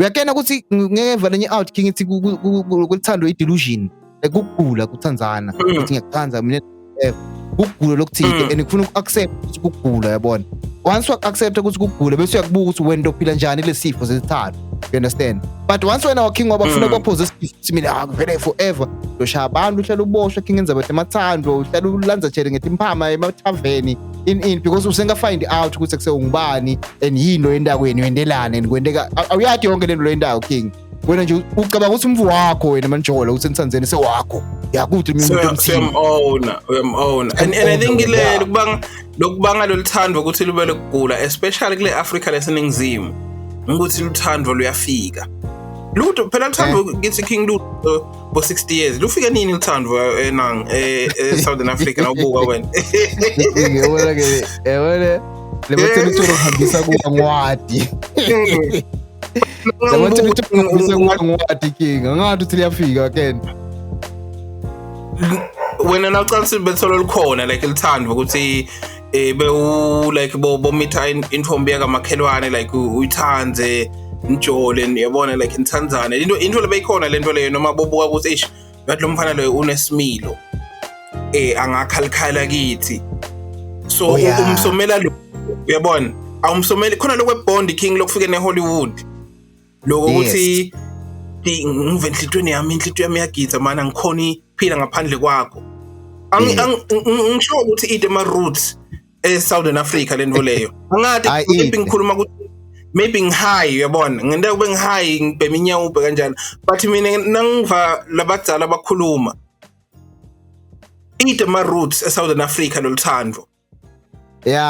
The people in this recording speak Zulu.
Uyakena ukuthi ngeke valenye out, king, ithi kuthando i-delusion, like kugula kuthandzana. Ukuthi ngiyakuthanda mina, kugula lokuthile and kufuna uku-accept ukuthi kugula, yabona. Once wa-accept ukuthi kugula, bese uyakubuka ukuthi wena uphila njani lesi sifo sesithathu, you understand? But once wena waking ngoba kufuna kuba possessive, ukuthi mina, ah, vele forever uyoshaya abantu, uhlala uboshwa, king, endzaba temathando, uhlala ulandza jele ngetimphama emathaveni in because usenga find out ukuthi kuse ungubani and yini lo endakweni wendelana and kwenteka awuyadi yonke lento lo endawo, king. Wena nje ucabanga ukuthi umvu wakho wena manjola ukuthi enithandzeni sewakho yakuthi mina umuntu omthini. Siyam-owna, uyam-owna, and I think le lokubanga loluthando ukuthi lube lokugula, especially kule Africa leseningizimu, ukuthi luthando luyafika lutho phela luthando kithi, king, lutho bo 60 years lufike nini luthando enang e Southern Africa nawubuka wena? Yabona ke, yabona le bathela utholo kuhambisa kuwa ngwadi, le bathela utholo kuhambisa kuwa ngwadi, king, angathi uthi liyafika ken. Wena nawucansi betholo lukhona like lithando ukuthi bewu like bo bomitha intombi yakamakhelwane, like uyithandze, nijole, yabona, like nithandzane, into lebeyikhona lento leyo, noma bobuka ukuthi eish, ngathi lo mfana loyo unesimilo, angakhalikhala kithi, so umsomela lo, uyabona, awumsomeli khona lokwe bond, king, lokufike neHollywood lokho ukuthi ngive enhlitweni yami, inhlitiyo yami iyagidza mana, ngikhona phila ngaphandle kwakho. Ngisho ukuthi ide ama roots e Southern Africa lento leyo, angathi maybe ngikhuluma ukuthi maybe ngi-high, uyabona, ngento kube ngi-high, ngibhema inyawupe kanjalo, but mina nangiva labadzala bakhuluma, ide ama roots e Southern Africa loluthando. Yeah.